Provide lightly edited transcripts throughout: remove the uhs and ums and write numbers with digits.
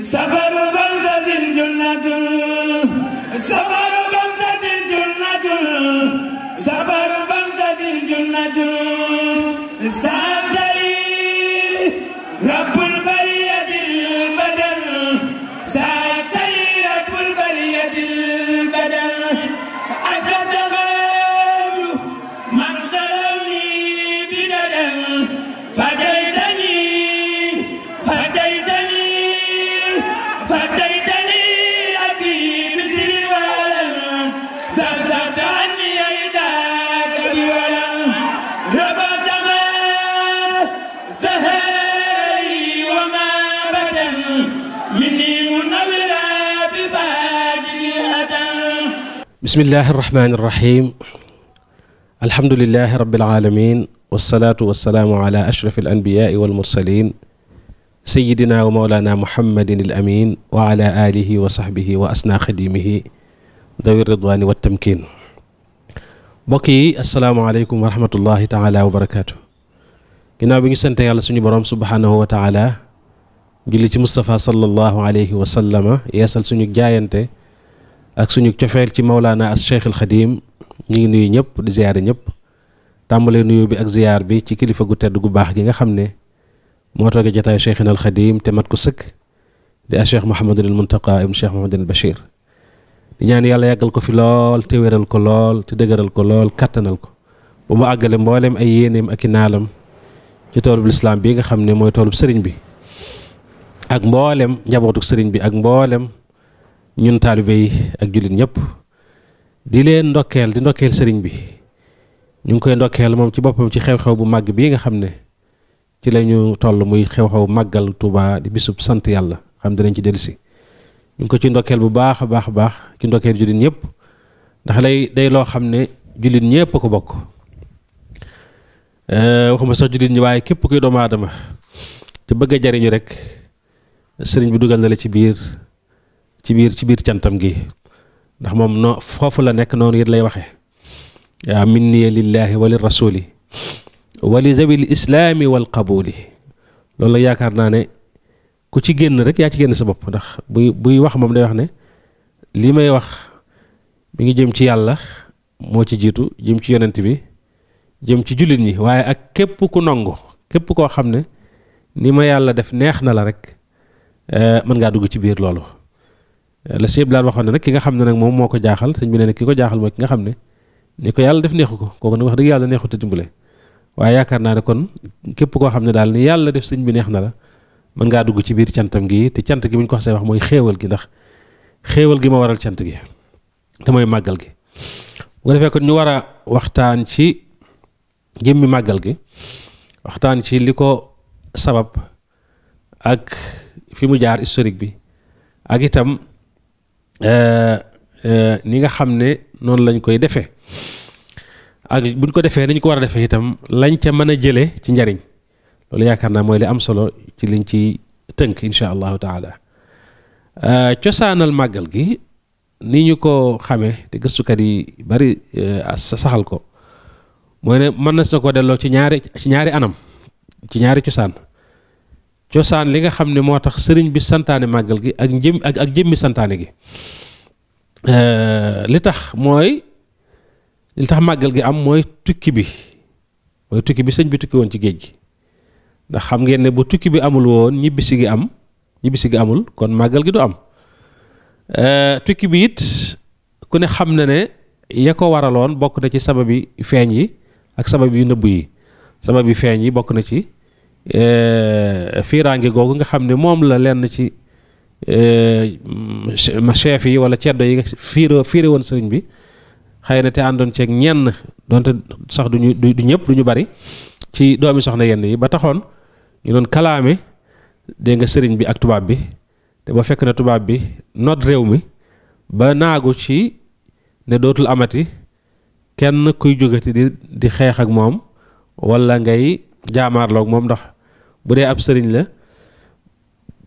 سفر بمزة جنة سفر بمزة جنة سفر بمزة جنة سألتني رب البرية البدن سألتني رب البرية البدن أتتغير من خلوني بددا فديتني فديتني فديتني أبي بسر ولم سرت عني يداك بولم ربط ما سهري وما بدا مني منورا بفاجر هدى بسم الله الرحمن الرحيم الحمد لله رب العالمين والصلاة والسلام على أشرف الأنبياء والمرسلين سيدنا ومولانا محمد الأمين وعلى آله وصحبه وأسنى خديمه ذوي الرضوان والتمكين بقي السلام عليكم ورحمة الله تعالى وبركاته ginnaaw bi ñu sant yàlla suñu borom subhanahu wa taala julli ci Mustafa sallallahu alayhi wa sallama yeesal suñu jaayante ak suñu cofeel ci Mawlana as Cheikh al Xadim ñu ngi nuyu ñëpp di ziyaare ñëpp tàmbalee nuyu bi ak ziyaar bi ci kilifa gu tedd gu baax gi nga xam ne moo toogee jotaayu Cheikhina al Xadim te mat ko sëkk di a Cheikh Mouhamadul Muntaqa ibn Cheikh Mouhamadul Bachir di ñaan yàlla yàggal ko fi lool te wéral ko lool te dëgëral ko lool kattanal ko ba mu àggale mboolem ay yéeneem ak i naalam ci toolub lislaam bi nga xam ne mooy toolub sëriñ bi ak mboolem njabootuk sëriñ bi ak mboolem ñun taalibe yi ak jullit ñëpp di leen ndokkeel di ndokkeel sëriñ bi ñu ngi koy ndokkeel moom ci boppam ci xew-xew bu màgg bii nga xam ne ci la ñu toll muy xew-xew màggal Tuuba di bisub sant yàlla xam dinañ ci dellusi ñu ngi ko ci ndokkeel bu baax a baax a baax ci ndokkeel jullit ñëpp ndax day loo xam ne jullit ñëpp a ko bokk waxuma sax jullit ñi waaye képp kuy doomu aadama te bëgg a jariñu rek sëriñ bi dugal na la ci biir cantam gi ndax moom foofu la nekk noonu it lay waxee yaa minniya lillahi wa li rasuli wa li zawil islaami wal qabuli loolu la yaakaar naa ne ku ci génn rek yaa ci génn sa bopp ndax buy wax moom day wax ne li may wax mi ngi jëm ci yàlla moo ci jiitu jëm ci yonent bi jëm ci jullit ñi waaye ak képp ku nongu képp koo xam ne ni ma yàlla def neex na la rek mën ngaa dugg ci biir loolu la sëñ Blaat waxoon ne nag ki nga xam ne nag moom moo ko jaaxal sëñ bi ne ki ko jaaxal mooy ki nga xam ne ni ko yàlla def neexu ko kooku nag wax dëgg yàlla neexu te dimbale waaye yaakaar naa ne kon képp koo xam ne daal ni yàlla def sëñ bi neex na la mën ngaa dugg ci biir cantam gi te cant gi bu ñu ko xasee wax mooy xéewal gi ndax xéewal gi ma waral cant gi te mooy màggal gi bu ko defee kon ñu war a waxtaan ci jëmmi màggal gi waxtaan ci li ko sabab ak fi mu jaar historique bi ak itam ni nga xam ne noonu lañ koy defee ak buñ ko defee nañ ko war a defee itam lañ ca mën a jëlee ci njariñ loolu yaakaar naa mooy li am solo ci liñ ci tënk insha allahu taala cosaanal màggal gi ni ñu ko xamee te gëstukat yi bari saxal ko mooy ne mën na sa ko delloo ci ñaari anam ci ñaari cosaan li nga xam ne moo tax sëriñ bi santaane màggal gi ak jëmmi santaane gi li tax màggal gi am mooy tukki bi sëñ bi tukki woon ci géej gi ndax xam ngeen ne bu tukki bi amul woon ñibbisi gi amul kon màggal gi du am tukki bi it ku ne xam na ne ya ko waraloon bokk na ci sababi feeñ yi ak sabab yu nëbb yi sabab yi feeñ yi bokk na ci fiiraange googu nga xam ne moom la lenn ci chef yi wala ceddo yi nga fiire woon sëriñ bi xëy na te àndoon ceeg ñenn donte sax du ñëpp du ñu bari ci doomi soxna yenn yi ba taxoon ñu doon kalaame dégg nga sëriñ bi ak tubaab bi te ba fekk na tubaab bi noot réew mi ba naagu ci ne dootul amati kenn kuy jógati di xeex ak moom wala ngay jaamaarloog moom ndax bu dee ab sëriñ la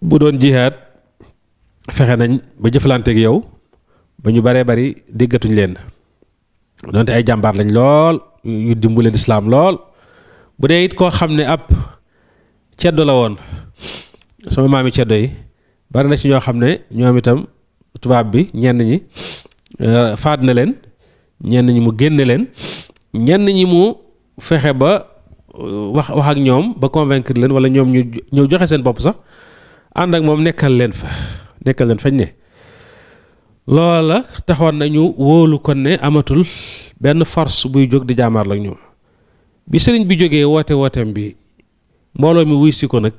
bu doon jihaad fexe nañ ba jëflanteeg yow ba ñu baree bari déggatuñ leen donte ay jàmbaar lañ lool yu dimbule lislaam lool bu dee it koo xam ne ab ceddo la woon sama maami ceddo yi bari na ci ñoo xam ne ñoom itam tubaab bi ñenn ñi faat na leen, ñenn ñi mu génne leen, ñenn ñi mu fexe ba wax ak ñoom ba convaincre leen, wala ñoom ñu ñëw joxe seen bopp sax ànd ak moom nekkal leen fañ ne. loola taxoon nañu wóolu kon ne amatul benn force buy jóg di jaamaar la ak ñoom. bi sëriñ bi jógee wooteem bi mbooloo mi wuy si ko nag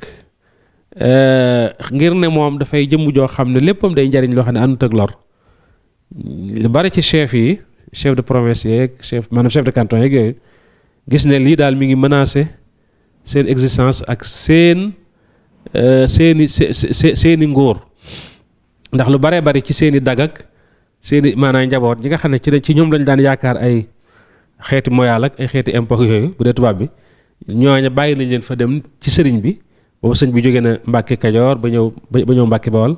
ngir ne moom dafay jëmm joo xam ne léppam day njariñ loo xam ne àndut ak lor. lu bari ci chef yi, chef de province yeeg maanaam chef de canton yeeg yooyu gis ne lii daal mi ngi menacé seen existence ak seeni nguur, ndax lu baree bari ci seeni dagak seeni maanaam njaboot ñi nga xam ne ci ñoom lañ daan yaakaar ay xeeti moyaal ak ay xeeti impôt yooyu bu dee tubaab bi, ñooña bàyyi nañ leen fa dem ci sëriñ bi. boobu sëñ bi jógee na Mbàkke Kajoor ba ñëw Mbàkke Bawol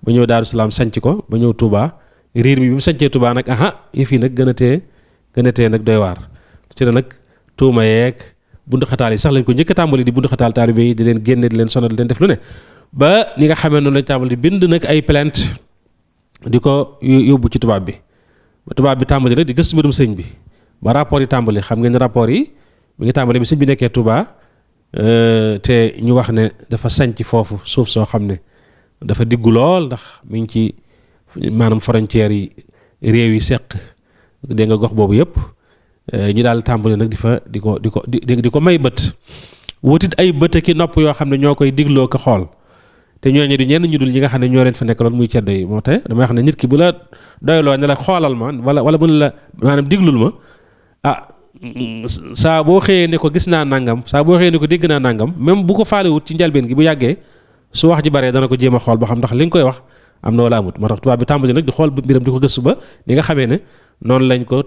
ba ñëw Daaru Salaam sanc ko ba ñëw Touba. riir mi bi mu sancee Touba nag yëf yi nag gën a tee nag doy waar ci la nag tuuma yeeg bundu xataal yi sax lañ ko njëkk a tàmbali di bundu xataal taalibe yi di leen génne di leen sonal di leen def lu ne ba ni nga xamee noonu lañ tàmbali di bind nag ay plainte di ko yóbbu ci tubaab bi ba tubaab bi tàmbali nag di gëstu mbirum sëñ bi ba rapport yi tàmbali. xam ngeen rapport yi mi ngi tàmbali bi sëñ bi nekkee Touba te ñu wax ne dafa sanc foofu suuf soo xam ne dafa diggu lool ndax mi ngi ci maanaam frontières yi réew yi seq dégg nga gox boobu yëpp ñu daal tàmbali nag di ko may bët wutit ay bët ki nopp yoo xam ne ñoo koy digloo ko xool te ñooñu di ñenn ñu dul ñi nga xam ne ñoo leen fa nekk loolu muy ceddo yi. moo tax damay wax ne nit ki bu la doyloo ne la xoolal ma wala bu la maanaam diglul ma saa boo xëyee ne ko gis naa nangam, saa boo xëyee ne ko dégg naa nangam, même bu ko faalewut ci njalbeen gi bu yàggee su wax ji baree dana ko jéem a xool ba xam ndax li nga koy wax am na wala amut. moo tax tubaab bi tàmbali nag di xool mbiram di ko gëstu ba ni nga xamee ne noonu lañ ko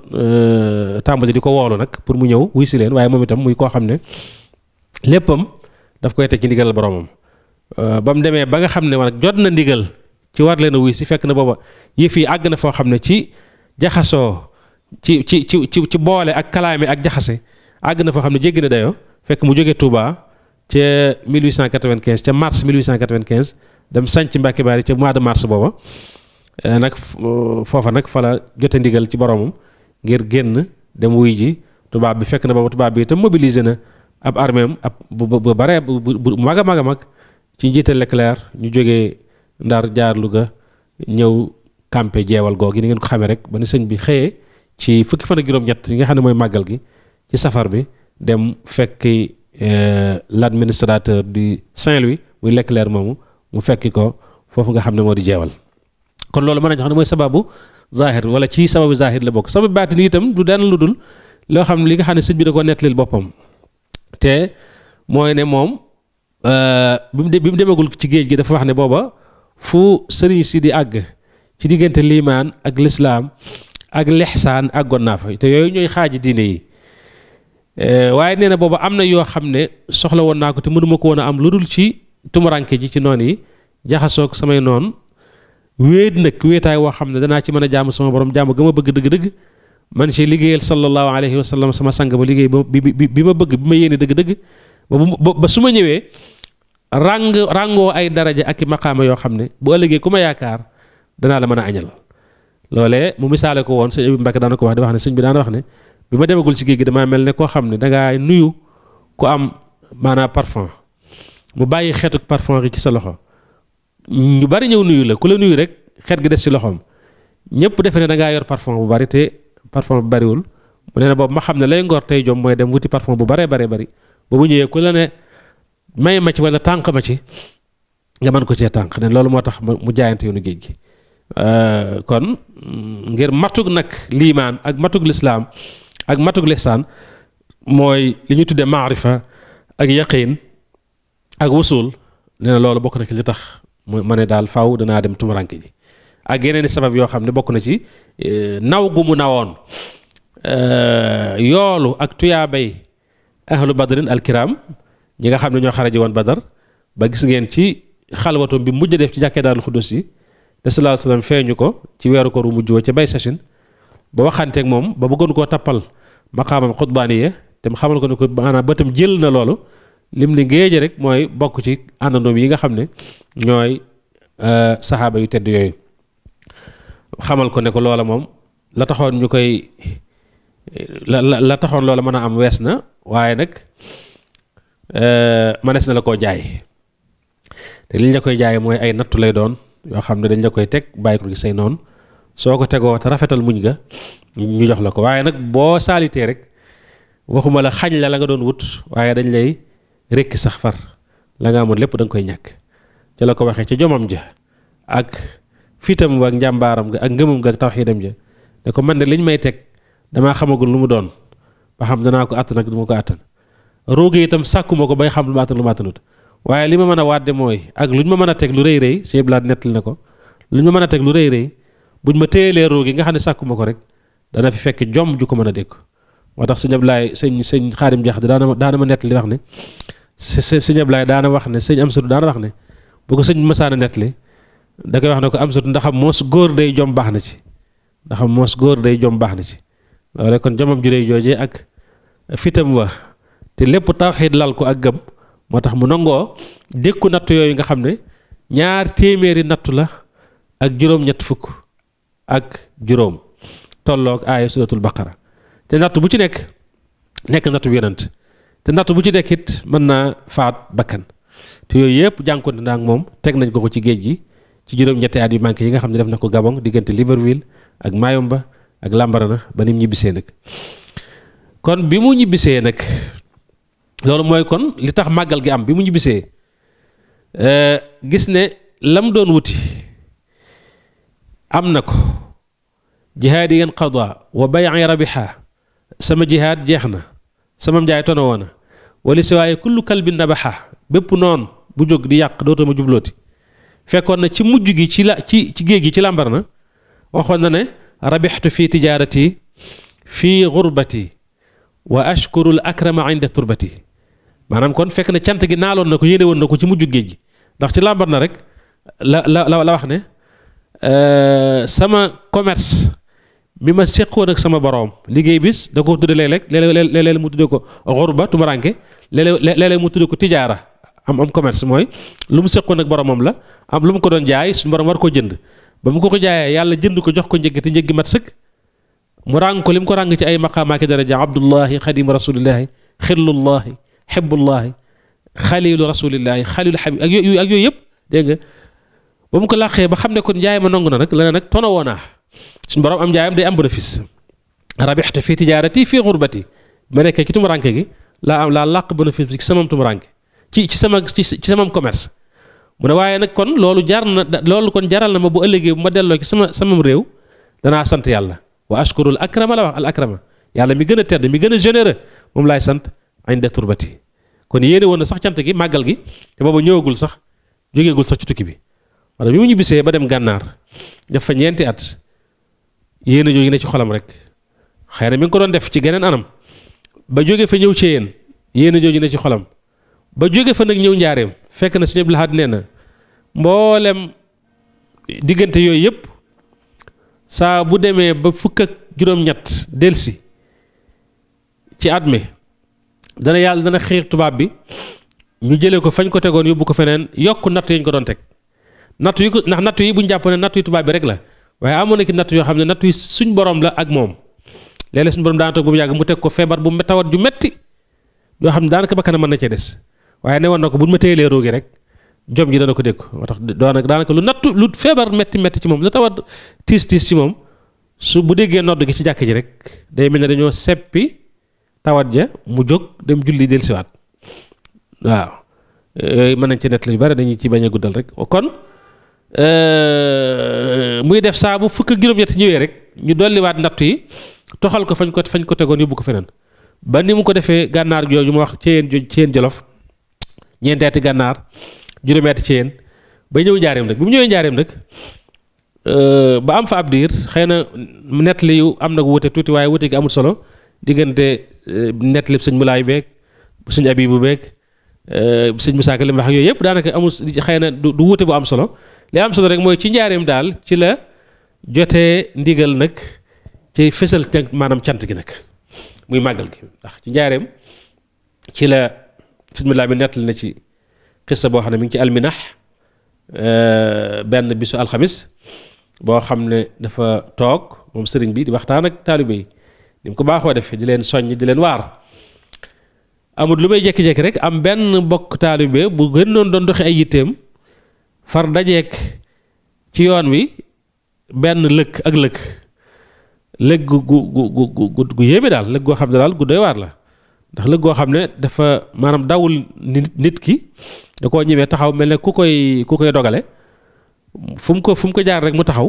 tàmbali di ko woolu nag pour mu ñëw wuy si leen, waaye moom itam muy koo xam ne léppam daf koy teg ci ndigal boromam. ba mu demee ba nga xam ne nag jot na ndigal ci war leen a wuy si, fekk na booba yëf yi àgg na foo xam ne ci jaxasoo ci boole ak kalaame ak jaxase àgg na foo xam ne jéggi na dayoo. fekk mu jógee Touba ca 1895 ca mars 1895 dem sanc Mbàkke Bari ca mois de mars booba nag foofa nag fa la jote ndigal ci boromam ngir génn dem wuy ji tubaab bi. fekk na booba tubaab bi itam mobilisé na ab armée am bu bare bu mag a mag ci njiital Leclerc ñu jógee Ndar jaar Louga ñëw campé jeewal googi ni ngeen ko xamee rek ba ni sëñ bi xëyee ci fukki fan ak juróom-ñett yi nga xam ne mooy màggal gi ci safar bi dem fekki l'administrateur du Saint-Louis muy Leclerc moomu mu fekki ko foofu nga xam ne moo di jeewal. kon loolu mën nañu xam ne mooy sababu zahir wala ci sababu zahir la bokk. sababu baatin itam du daan lu dul loo xam ne li nga xam ne sëñ bi da ko nettalil boppam te mooy ne moom bi mu demagul ci géej gi dafa wax ne booba fu sëriñ si di àgg ci diggante liimaan ak lislaam ak lixsaan àggoon naa fa te yooyu ñooy xaaji diine yi. waaye nee na booba am na yoo xam ne soxla woon naa ko te mënuma ko woon a am lu dul ci tumuranke ji ci noon yi jaxasoog samay noon wéetaay woo xam ne danaa ci mën a jaamu sama borom jaamu ga ma bëgg dëgg-dëgg man ci liggéeyal sallallahu alayhi wa sallam sama sang ba liggéey bi ma bëgg bi ma yéene dëgg-dëgg ba su ma ñëwee ràngoo ay daraja ak i maqaama yoo xam ne bu ëllëgee ku ma yaakaar danaa la mën a añal. loolee mu misaale ko woon sëñ Abi Mbàkke daana ko wax di wax ne sëñ bi daana wax ne bi ma demagul ci géej gi damaa mel ne koo xam ne dangaa nuyu ku am maanaam parfum mu bàyyi xeetu parfum gi ci sa loxo ñu bari ñëw nuyu la ku la nuyu rek xeet gi des ci loxoom ñëpp defe ne dangaa yor parfum bu bari te parfum bu bariwul. mu ne boobu ma xam ne lay ngor tey jom mooy dem wuti parfum bu baree bari ba mu ñëwee ku la ne may ma ci wala tànk ma ci nga mën ko cee tànk ne loolu moo tax mu jaayante yoonu géej gi. kon ngir matug nag liimaan ak matug lislaam ak matug lihsaan mooy li ñu tuddee maarifa ak yaqiin ak wusul nee na loolu bokk na ci li tax ma ne daal faaw danaa dem tumuranke ji ak yeneen i sabab yoo xam ne bokk na ci naw gu mu nawoon yoolu ak tuyaabay ahlu badrin alkiram ñi nga xam ne ñoo xaraji woon badar ba gis ngeen ci xalwatum bi mujj def ci jàkkee Daarul Xuddus yi te sallallahu alayhi wa sallam feeñu ko ci weeru koor wu mujj wa ca bay sachin ba waxanteeg moom ba bëggoon koo tappal maqaamam xutbaaniye te mu xamal ko ne ko maanaam bëtam jël na loolu lim li ngéeje rek mooy bokk ci àndandoom yi nga xam ne ñooy saxaaba yu tedd yooyu xamal ko ne ko loola moom la taxoon ñu koy la taxoon loola mën a am wees na waaye nag mënees na la koo jaay te liñ la koy jaay mooy ay nattu lay doon yoo xam ne dañ la koy teg bàyyi ko gi say noonu soo ko tegoo te rafetal muñ ga ñu jox la ko waaye nag boo saalitee rek waxuma la xañ la nga doon wut waaye dañ lay rekki sax far la nga amoon lépp da nga koy ñàkk ci la ko waxee ci jomam ja ak fitam wa ak njàmbaaram ga ak ngëmam ga ak tawxiidam ja ne ko man de liñ may teg damaa xamagul lu mu doon ba xam danaa ko àttan ak du ma ko àttan rooge itam sàkkuma ko bay xam lu ma àttan lu ma àttanut waaye li ma mën a waat de mooy ak luñ ma mën a teg lu rëy rëy Sëñ Blaat nettali na ko luñ ma mën a teg lu rëy rëy buñ ma téyelee roogi nga xam ne sàkkuma ko rek dana fi fekk jom ju ko mën a dégg moo tax sëñ Ablaay sëñ Xaadim Jaxate daana ma nettali wax ne sëñ Ablaay daana wax ne sëñ Amsatu daana wax ne bu ko sëñ Masaana nettali da koy wax ne ko Amsatu ndax moos góor day jom baax na ci ndax moos góor day jom baax na ci loole kon jomam ju rëy joojee ak fitam wa te lépp tawxiid lal ko ak gëm moo tax mu nangoo dékku natt yooyu nga xam ne 200 nattu la ak juróom-ñett fukk ak juróom tolloog aaya suratul baqara te natt bu ci nekk natt bu yonent te natt bu ci nekk it mën naa faat bakkan te yooyu yëpp jànkonte naa ak moom teg nañ ko ci géej gi ci juróom-ñetti at yu manqué yi nga xam ne def na ko Gabon diggante Libreville ak Mayomba ak Lambarana ba ni mu ñibbisee nag kon bi mu ñibbisee nag loolu mooy kon li tax màggal gi am bi mu ñibbisee gis ne lam doon wuti am na ko jihaad yi qada wa bay'i rabiha sama jihaad jeex na sama njaay tono woona wali si waaye kullu kalbin nabaxa bépp noon bu jóg di yàq dootuma jublooti fekkoon na ci mujj gi ci géej gi ci Lambarana waxoon na ne rabixtu fi tijaarati fi gurbati wa ashkuru al akrama inda turbati maanaam kon fekk na cant gi naaloon na ko yéene woon na ko ci mujj géej gi ndax ci Lambarana rek la wax ne sama commerce bi ma séqoon ak sama boroom liggéey bis da ko tudde léeg-léeg mu tudde ko xurba tumuranke léeg-léeg mu tudde ko tijaara am commerce mooy lu mu séqoon ak boroomam la am lu mu ko doon jaay suñu boroom war koo jënd ba mu ko jaayee yàlla jënd ko jox ko njëgg te njëggi mat sëkk mu ràng ko li mu ko ràng ci ay maqaamaaki daraja abdullahi xadimu rasulillahi xillullahi xibbullahi xalilu rasulillahi xalilu xabib ak yooyu yëpp dégg nga ba mu ko làqee ba xam ne kon njaay ma nangu na nag la ne nag tono woonaa suñu borom am njaayam day am bénéfice rabixtu fi tijaarati fi xurbati ma nekkee ci tumuranke gi laa làq bénéfice bi ci samam tumuranke ci samam commerce mu ne waaye nag kon loolu kon jaral na ma bu ëllëgee bu ma delloo ci samam réew danaa sant yàlla wa ashkurul akrama la wax al akrama yàlla mi gën a tedd mi gën a généreux moom laay sant inda turbati kon yéene woon na sax cant gi màggal gi te booba ñëwagul sax jógeegul sax ci tukki bi wala bi mu ñibbisee ba dem gànnaar def fa ñeenti at yéene jooju ne ci xolam rek xëy na mi ngi ko doon def ci geneen anam ba jóge fa ñëw ci yéene jooju ne ci xolam ba jóge fa nag ñëw njaareem fekk na Sëñ Abdul Ahad nee na mboolem diggante yooyu yëpp saa bu demee ba fukk ak juróom-ñett delsi ci at mi yàlla dana xiir tubaab bi ñu jëlee ko fañ ko tegoon yóbbu ko feneen yokk natt yi ñu ko doon teg natt yi ndax natt yi bu ñu jàpp ne natt yi tubaab bi rek la waaye amoon na ki natt yoo xam ne natt yi suñ borom la ak moom léeg-léeg suñ borom daana toog ba mu yàgg mu teg ko feebar bu tawat ju metti yoo xam ne daanaka bakkanam mën na cee des waaye ne woon na ko bu ñu ma téyelee roogi rek jom ji dana ko dégg moo tax daanaka lu feebar metti ci moom lu tawat tiis ci moom su bu déggee nodd gi ci jàkk ji rek day mel ne dañoo seppi tawat ja mu jóg dem julli dellusiwaat waaw yooyu mën nañ ci nett lu bari dañuy ci bañ a guddal rek kon muy def saa bu fukk ak juróom-ñett ñëwee rek ñu dolliwaat nattu yi toxal ko fañ ko tegoon yóbbu ko feneen ba ni mu ko defee gànnaar jooju mu wax Ceyeen Jolof ñeenteeti gànnaar juróomeeti Ceyeen ba ñëw njaareem nag bi mu ñëwee njaareem nag ba am fa ab diir xëy na nettali yu am nag wute tuuti waaye wute gi amul solo diggante nettali sëñ Mulaay beeg sëñ Abibu beeg sëñ Musaa Ka li mu wax yooyu yëpp daanaka amul xëy na du wute bu am solo li am solo rek mooy ci njaareem daal ci la jotee ndigal nag ci fësal maanaam cant gi nag muy màggal gi ndax ci njaareem ci la sëñ Mulaay bi nettali na ci xissa boo xam ne mi ngi ci alminax benn bisu alxamis boo xam ne dafa toog moom sëriñ bi di waxtaan ak taalibe yi ni mu ko baaxoo defee di leen soññ di leen waar amul lu may jékki-jékki rek am benn bokk taalibe bu gënoon doon doxi ay yitteem far dajeek ci yoon wi benn lëkk ak lëg gu yéeme daal lëg goo xam ne daal gu doy waar la ndax lëg goo xam ne dafa maanaam dawul nit ki da koo ñëwee taxaw mel ne ku koy dogale fu mu ko jaar rek mu taxaw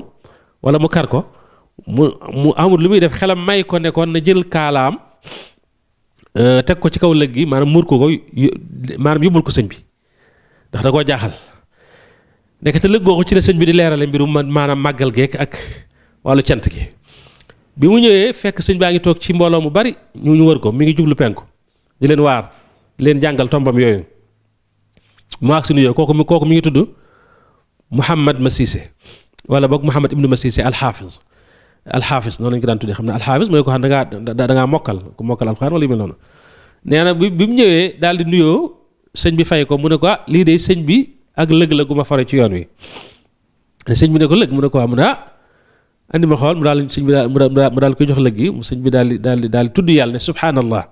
wala mu kar ko mu amul lu muy def xelam may ko nekkoon na jël kaalaam teg ko ci kaw lëg gi maanaam muur ko maanaam yóbbul ko sëñ bi ndax da koo jaaxal nekk te lëg googu ci la sëñ bi di leerale mbirum maanaam màggal geek ak wàllu cant gi bi mu ñëwee fekk sëñ baa ngi toog ci mbooloo mu bari ñu wër ko mi ngi jublu penku di leen waar di leen jàngal tombam yooyu mu ak suñu yooyu kooku mi ngi tudd Mouhamad Massissé wala boog Mouhamad ibnu Massissé alxaafis noonu lañu ko daan tuddee xam ne alxaafis mooy ko xam da ngaa mokkal ku mokkal alxuraan wala yu mel noonu nee na bi mu ñëwee daal di nuyoo sëñ bi fay ko mu ne ko lii de sëñ bi ak lëg la gu ma fare ci yoon wi sëñ bi ne ko lëg mu ne ko mu ne andi ma xool mu daal sëñ bi mu daal koy jox lëg gi sëñ bi daal di tudd yàlla ne subhaanallah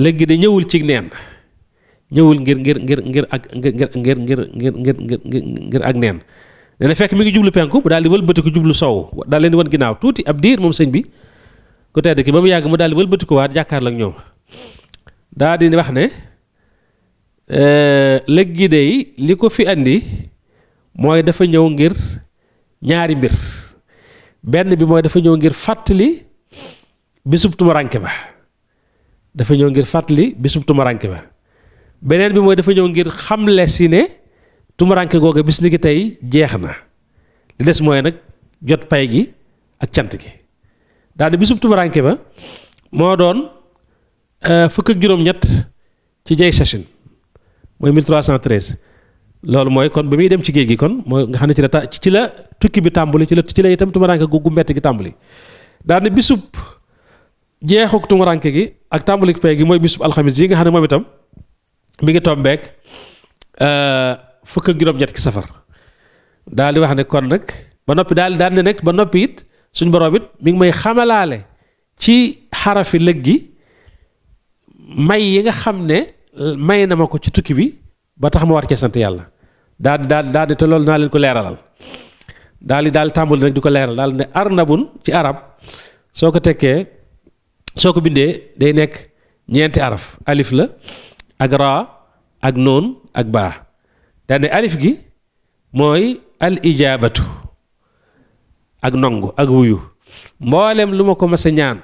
lëg gi de ñëwul ci neen ñëwul ngir ak neen nee na fekk mi ngi jublu penku mu daal di wëlbati ko jublu sow daal leen di wan ginnaaw tuuti ab diir moom sëñ bi ku tedd ki ba mu yàgg mu daal di wëlbati ko waat jàkkaarloo ak ñoom daal di wax ne lëg gi de li ko fi andi mooy dafa ñëw ngir ñaari mbir benn bi mooy dafa ñëw ngir fàttali bisub tumaranke ba beneen bi mooy dafa ñëw ngir xamle si ne tumaranke googu bis ni ki tey jeex na li des mooy nag jot pay gi ak cant gi daane bisub tumaranke ba moo doon fukk ak juróom-ñett ci jay sachin mooy 1313 loolu mooy kon ba muy dem ci géej gi kon mooy nga xam ne ci la tukki bi tàmbali ci la itam tumaranke gu metti gi tàmbali daane bisub jeexuk tumaranke gi ak tàmbali pay gi mooy bisub alxamis yi nga xam ne moom itam mi ngi tombeek fukk ak juróom-ñett ki safar daal di wax ne kon nag ba noppi daal ne nekk ba noppi it suñ borom it mi ngi may xamalaale ci xarafi lëg gi may yi nga xam ne may na ma ko ci tukki bi ba tax ma war cee sant yàlla daal di te loolu naa leen ko leeralal daal tàmbali rek di ko leeral daal ne arnabun ci arab soo ko bindee day nekk ñeenti araf alif la ak raa ak noon ak baa daane alif gi mooy al ijaabatu ak nongu ak wuyu mboolem lu ma ko mas a ñaan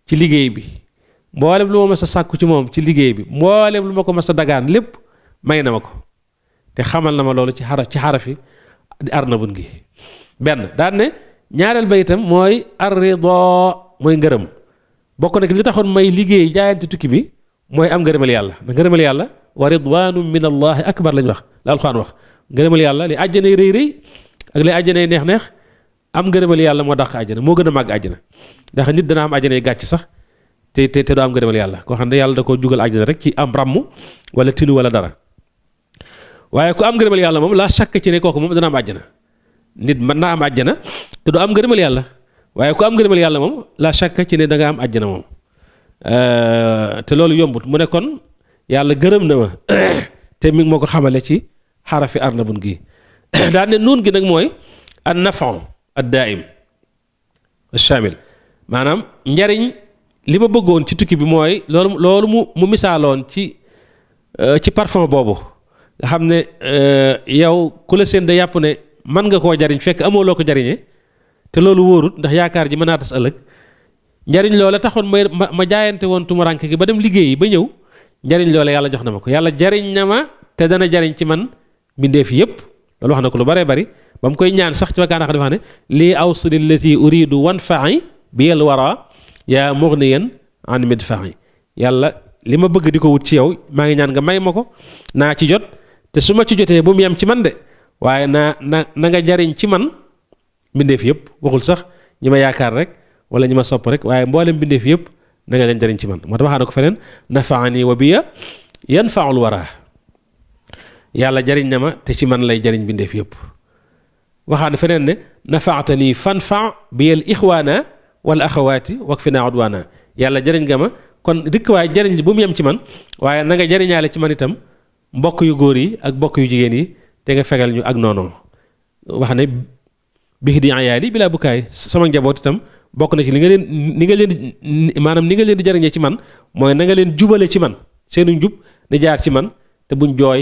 ci liggéey bi mboolem lu ma mas a sàkku ci moom ci liggéey bi mboolem lu ma ko mas a dagaan lépp may na ma ko te xamal na ma loolu ci xarafi di arnabun gi benn daan ne ñaareel ba itam mooy arrido mooy ngërëm bokk na li taxoon may liggéey jaayante tukki bi mooy am ngërëmal yàlla da ngërëmal yàlla wa ridwanum min allahi akbar lañ wax la alxuraan wax ngërëmal yàlla li àjjanay rëy ak li àjjanay neex am ngërëmal yàlla moo dàq àjjana moo gën a màgg àjjana ndax nit dana am àjjanay gàcc sax te doo am ngërëmal yàlla koo xam ne yàlla da ko jugal àjjana rek ci am ràmm wala tinu wala dara waaye ku am ngërëmal yàlla moom laa shakk ci ne kooku moom dana am àjjana nit mën naa am àjjana te doo am ngërëmal yàlla waaye ku am ngërëmal yàlla moom laa shakk ci ne da nga am àjjana moom te loolu yombut mu ne kon yàlla gërëm na ma te mi ngi moo ko xamale ci xarafi arnabun gi daan ne nuun gi nag mooy an nafon ad daaim shamil maanaam njariñ li ma bëggoon ci tukki bi mooy loolu mu misaaloon ci parfum boobu nga xam ne yow ku la seen da yàpp ne mën nga koo jariñ fekk amoo loo ko jariñee te loolu wóorut ndax yaakaar ji mën naa tas ëllëg njariñ loola taxoon ma jaayante woon tumaranke gi ba dem liggéeyi ba ñëw njariñ loola yàlla jox na ma ko yàlla jariñ na ma te dana jariñ ci man mbindeef yépp loolu wax na ko lu baree bari ba mu koy ñaan sax ci wakkaana xam ne wax ne lii awsili lati uridu wan fa'i bi yel wara yaa mughniyan an midfa'i yàlla li ma bëgg di ko wut ci yow maa ngi ñaan nga may ma ko naa ci jot te su ma ci jotee bu mu yem ci man de waaye na nga jariñ ci man mbindeef yépp waxul sax ñi ma yaakaar rek wala ñi ma sopp rek waaye mboolem mbindeef yépp na nga leen jariñ ci man moo tax waxaa na ko feneen nafaani wa biya yanfaul wara yàlla jariñ na ma te ci man lay jariñ bindeef yëpp waxaane feneen ne nafaatanii fanfa biyal ixwaana wal axawaati wakfinaa udwaana yàlla jariñ nga ma kon dikk waaye jariñ li bu mu yem ci man waaye na nga jariñaale ci man itam mbokk yu góor yi ak mbokk yu jigéen yi te nga fegal ñu ak noonu wax ne bii di ayaali bilaa bukaay sama njaboot itam bokk na ci li nga leen ni nga leen di maanaam ni nga leen di jariñee ci man mooy na nga leen jubale ci man seenu njub di jaar ci man te buñ jooy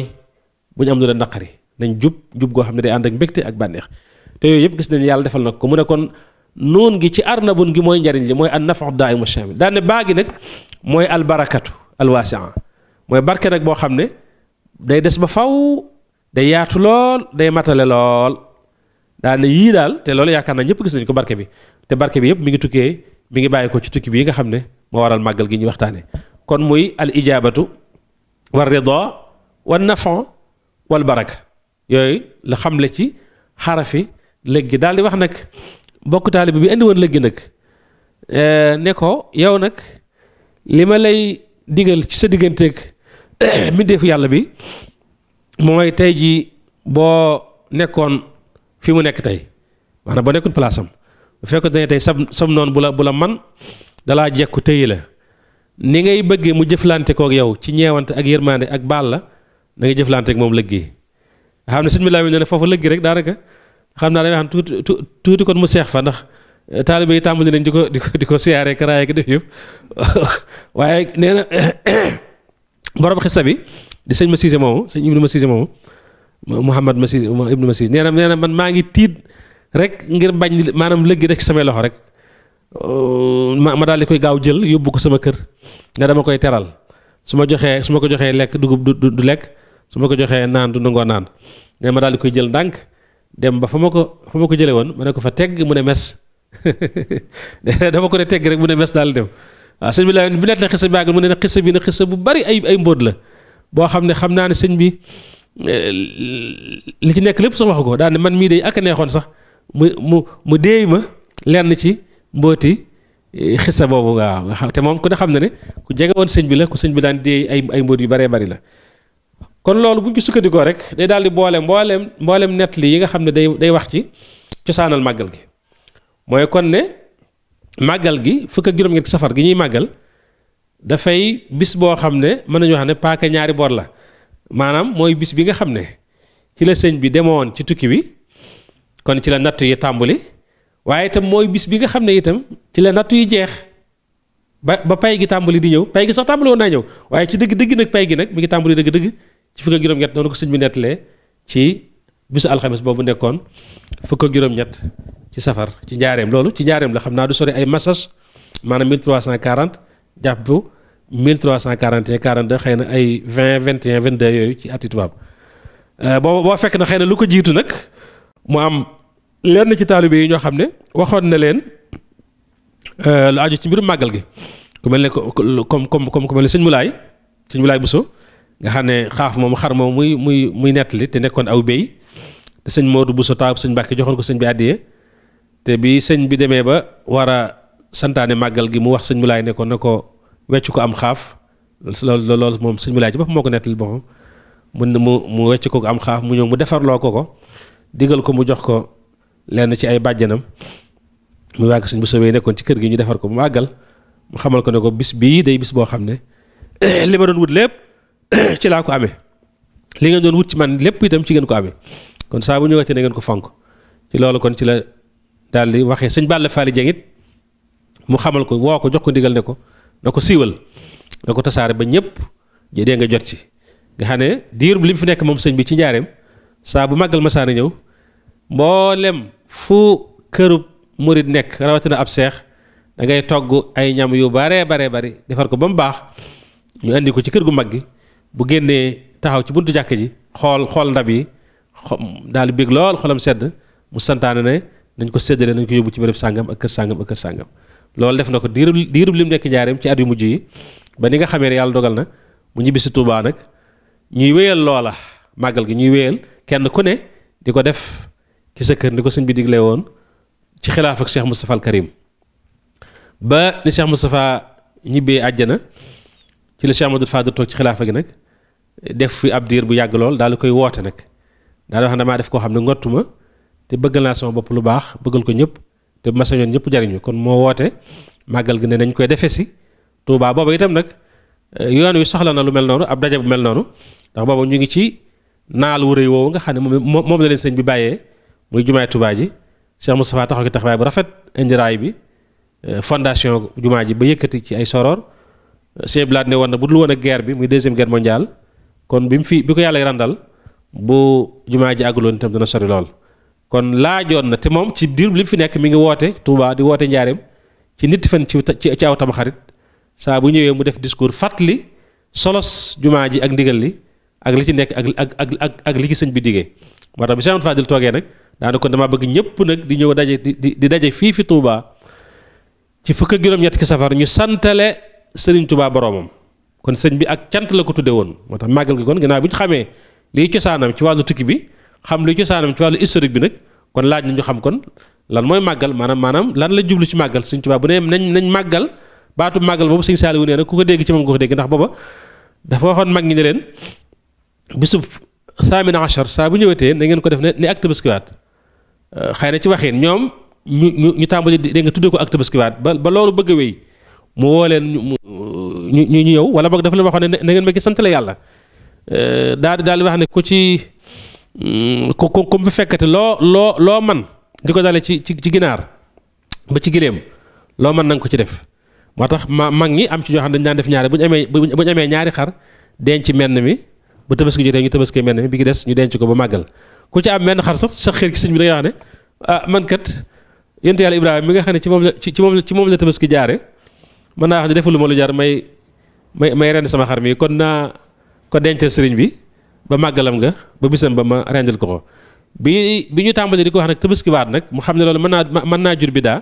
buñ am lu leen naqari nañ jub goo xam ne day ànd ak mbégte ak bànneex te yooyu yëpp gis nañ yàlla defal na ko mu ne kon nuun gi ci arnabun gi mooy njariñ li mooy an nafu daaimu shamil daan ne baa gi nag mooy albarakatu alwasia mooy barke nag boo xam ne day des ba faw day yaatu lool day matale lool daan ne yii daal te loolu yaakaar naa ñëpp gis nañ ko barke bi te barke bi yëpp mi ngi tukkee mi ngi bàyyi ko ci tukki bii nga xam ne moo waral màggal gi ñuy waxtaane kon muy al ijabatu war rida wan nafa wal baraka yooyu la xamle ci xarafi léegi daal di wax nag bokk taalibe bi indi woon léegi nag ne ko yow nag li ma lay digal ci sa digganteeg mbindeefu yàlla bi mooy tey ji boo nekkoon fi mu nekk tey maanaam boo nekkoon place am bu fekkoon ne tey sam noonu bu la man dalaa jekku tëyi la ni ngay bëggee mu jëflante kook yow ci ñeewante ak yërmande ak baal la da ngay jëflante ak moom lëggee xam ne sëñ bi laa ne foofu lëggi rek daanaka xam naa day wax tuuti kon mu seex fa ndax taalibe yi tàmbali nañ di ko siyaare karaaya gi def yëpp waaye nee na borom xista bi di sëñ ma siise moomu sëñ ibnu ma siise moomu Muhammad ma siise ibnu ma siise nee na man maa ngi tiit rek ngir bañ maanaam lëggi rek ci samay loxo rek ma daal di koy gaaw jël yóbbu ko sama kër nga dama koy teral su ma ko joxee lekk dugub du lekk su ma ko joxee naan du nangoo naan ne ma daal di koy jël ndànk dem ba fa ma ko jëlee woon ma ne ko fa tegg mu ne mes dama ko ne tegg rek mu ne mes daal di dem waaw sëñ bi la bi nett la xisa bi àggal mu ne xisa bi ne xisa bu bari ay mbóot la boo xam ne xam naa ne sëñ bi li ci nekk lépp sax waxu ko daal ne man mii day ak a neexoon sax mu déey ma lenn ci mbóoti xisa boobu waaw te moom ku ne xam ne ku jege woon sëñ bi la ku sëñ bi daan déey ay mbóot yu baree bari la kon loolu bu ñu ko sukkandikoo rek day daal di boole mboolem nett li yi nga xam ne day wax ci cosaanal màggal gi mooy kon ne màggal gi fukk ak juróom-ñetti safar gi ñuy màggal dafay bis boo xam ne mën nañu wax ne paaka ñaari bor la maanaam mooy bis bi nga xam ne ci la sëñ bi demoon ci tukki bi kon ci la natt yi tàmbali waaye itam mooy bis bi nga xam ne itam ci la natt yi jeex ba pay gi tàmbali di ñëw pay gi sax tàmbali woon naa ñëw waaye ci dëgg nag pay gi nag mi ngi tàmbali dëgg ci fukk ak juróom-ñett noonu ko sëñ bi nettalee ci bisu alxames boobu nekkoon fukk ak juróom-ñett ci safar ci njaareem loolu ci njaareem la xam naa du sori ay massage maanaam 1340 jàpp 1341 42 xëy na ay 20 21 22 yooyu ci ati tubaab boo fekk na xëy na lu ko jiitu nag mu am lenn ci taalibe yi ñoo xam ne waxoon na leen lu aju ci mbirum màggal gi ku mel ne comme ku mel ne sëñ Mulaay Buso nga xam ne xaaf moom xar moom muy nettali te nekkoon aw béy te sëñ Moodu Buso taw sëñ Mbàkke joxoon ko sëñ bi àddiyee te bi sëñ bi demee ba war a santaane màggal gi mu wax sëñ Mulaay ne ko na ko wecc ko am xaaf loolu moom sëñ Mulaay ci boppam moo ko nettali boppam mu wecc ko am xaaf mu ñëw mu defarloo ko digal ko mu jox ko lenn ci ay bàjjanam mu wàgg sëñ bu sowee nekkoon ci kër gi ñu defar ko mu màggal mu xamal ko ne ko bis bii day bis boo xam ne li ma doon wut lépp ci laa ko amee li ngeen doon wut ci man lépp itam ci ngeen ko amee kon saa bu ñëwatee na ngeen ko fonk ci loolu kon ci la daal di waxee sëñ Balla Faali Jeng it mu xamal ko woo ko jox ko ndigal ne ko na ko siiwal na ko tasaare ba ñëpp dee nga jot ci nga xam ne diir bi li mu fi nekk moom sëñ bi ci njaareem saa bu màggal masaana ñëw mboolem fu kërub murit nekk rawatina ab seex da ngay togg ay ñam yu baree bari defar ko ba mu baax ñu andi ko ci kër gu mag gi bu génnee taxaw ci buntu jàkk ji xool ndab yi daal di bég lool xolam sedd mu santaane ne nañ ko séddale nañ ko yóbbu ci béréb sàngam ak kër sàngam ak kër sàngam loolu def na ko diirub lim nekk njaareem ci at yu mujj yi ba ni nga xamee ne yàlla dogal na mu ñibbi si Tuubaa nag ñuy wéyal loola màggal gi ñuy wéyal kenn ku ne di ko def ci sa kër ni ko sëñ bi digle woon ci xilaaf ak Cheikh Moustapha al Karim ba ni Cheikh Moustapha ñibbee àjjana ci la Cheikh Amadou Fadil toog ci xilaafa gi nag def fi ab diir bu yàgg lool daal di koy woote nag daal di wax ne damaa def koo xam ne ngottuma te bëggal naa sama bopp lu baax bëggal ko ñëpp te bu ma sañoon ñëpp jariñu kon moo woote màggal gi ne nañ koy defe si Tuubaa booba itam nag yoon wi soxla na lu mel noonu ab daje bu mel noonu ndax booba ñu ngi ci naal wu rëy woowu nga xam ne moom la leen sëñ bi bàyyee muy jumaay Tuubaa ji Cheikh Moustapha taxaw ki taxawaay bu rafet indi raay bi fondation jumaa ji ba yëkkati ci ay soror Cheikh Blad ne woon na bu dul woon ak guerre bi muy deuxième guerre mondiale kon bi ko yàlla randal bu jumaa ji àgguloon itam dana sori lool kon laajoon na te moom ci diir li mu fi nekk mi ngi woote Touba di woote njaareem ci nit fan ci aw Tamxarit saa bu ñëwee mu def discours fàttali solos jumaa ji ak ndigal li ak li ci nekk ak li ci sëñ bi diggee moo tax bi Cheikh Fadil toogee nag daana kon dama bëgg ñëpp nag di ñëw daje di daje fii fi Touba ci fukk ak juróom-ñett ki safar ñu santale Sëriñ Touba boroomam kon sëñ bi ak cant la ko tudde woon moo tax màggal gi kon ginnaaw bi ñu xamee liy cosaanam ci wàllu tukki bi xam liy cosaanam ci wàllu historique bi nag kon laaj na ñu xam kon lan mooy màggal maanaam lan la jublu ci màggal Sëriñ Touba bu ne nañ màggal baatu màggal boobu Sëriñ Saaliwu nee na ku ko dégg ci moom nga ko dégg ndax booba dafa waxoon mag ñi ne leen bisub saamina achar saa bu ñëwetee na ngeen ko def ne ak Tabaskiwaat xëy na ci waxin ñoom ñu tàmbali dégg nga tuddee ko ak Tabaskiwaat ba loolu bëgg a wéy mu woo leen ñu ñëw wala boog dafa leen waxoon ne na ngeen ma ki sant la yàlla daal di wax ne ku ci ku mu fi fekkate loo man di ko dale ci ginaar ba ci giléem loo mën na nga ko ci def moo tax mag ñi am ci ñoo xam ne dañu daan def ñaari bu ñu amee ñaari xar denc menn mi bu tabaski jotee ñu tabaskee menn mi bi gi des ñu denc ko ba màggal ku ci am menn xar sax sa xër ci sëñ bi da ngay wax ne man kat yonent yàlla Ibrahima mi nga xam ne ci moom la tabaski jaare mën naa wax ne defaluma lu jar may rend sama xar mi kon naa ko dencal sëriñ bi ba màggalam nga ba bisam ba ma rendil ko bi ñu tàmbali di ko wax nag tabaskiwaat nag mu xam ne loolu mën naa jur bi daa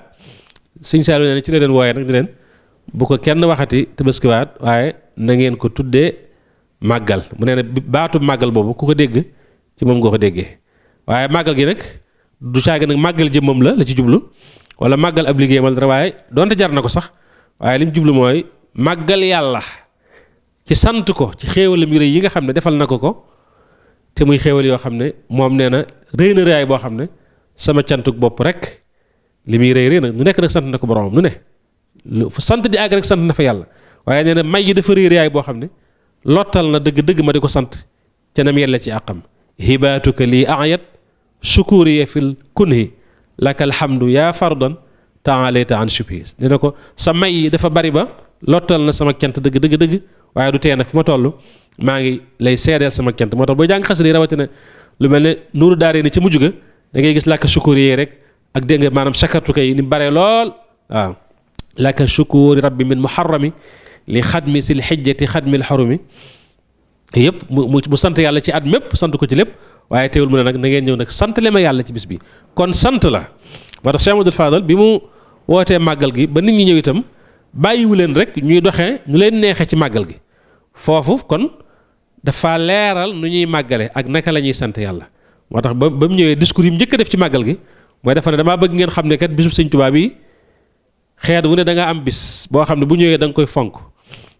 sëñ Saliou ne ci la leen wooyee nag di leen bu ko kenn waxati tabaskiwaat waaye na ngeen ko tuddee màggal mu ne baatu màggal boobu ku ko dégg ci moom nga ko déggee waaye màggal gi nag du caagi nag màggal jëmmam la ci jublu wala màggal ab liggéeyam la dara waaye donte jar na ko sax waaye li mu jublu mooy màggal yàlla ci sant ko ci xéewalam yu rëy yi nga xam ne defal na ko te muy xéewal yoo xam ne moom nee na rëy na rëyaay boo xam ne sama cantuk bopp rek li muy rëy nag nu nekk nag sant na ko boromam nu ne fu sant di àgg rek sant na fa yàlla waaye nee na may yi dafa rëy rëyaay boo xam ne lottal na dëgg-dëgg ma di ko sant ca nam yella ci àqam hibaatuka lii ayat shukuriya fil kunhi laka alhamdu yaa fardan taalayta an shubhi nee na ko sa may yi dafa bari ba lottal na sama cant dëgg waaye du tee nag fi ma toll maa ngi lay seedeel sama cant moo tax booy jàng xasida yi rawatina lu mel ne nuuru daaree ni ci mujj ga da ngay gis laka shukuriya rek ak dégg nga maanaam sakartuka yi ni baree lool waaw laka shukuri rabbi min muharrami li xadmi sil xijjati xadmil xarumi yëpp mu sant yàlla ci at mépp sant ko ci lépp waaye teewul mu ne nag na ngeen ñëw nag sant le ma yàlla ci bis bi kon sant la moo tax Cheikh Amadou Fadal bi mu wootee màggal gi ba nit ñi ñëw itam bàyyiwu leen rek ñuy doxee ñu leen neexee ci màggal gi foofu kon dafa leeral nu ñuy màggale ak naka la ñuy sant yàlla moo tax ba mu ñëwee discours yi mu njëkk a def ci màggal gi mooy dafa ne damaa bëgg ngeen xam ne kat bisub Sëñ Tuubaa bi xeet wu ne da nga am bis boo xam ne bu ñëwee da nga koy fonk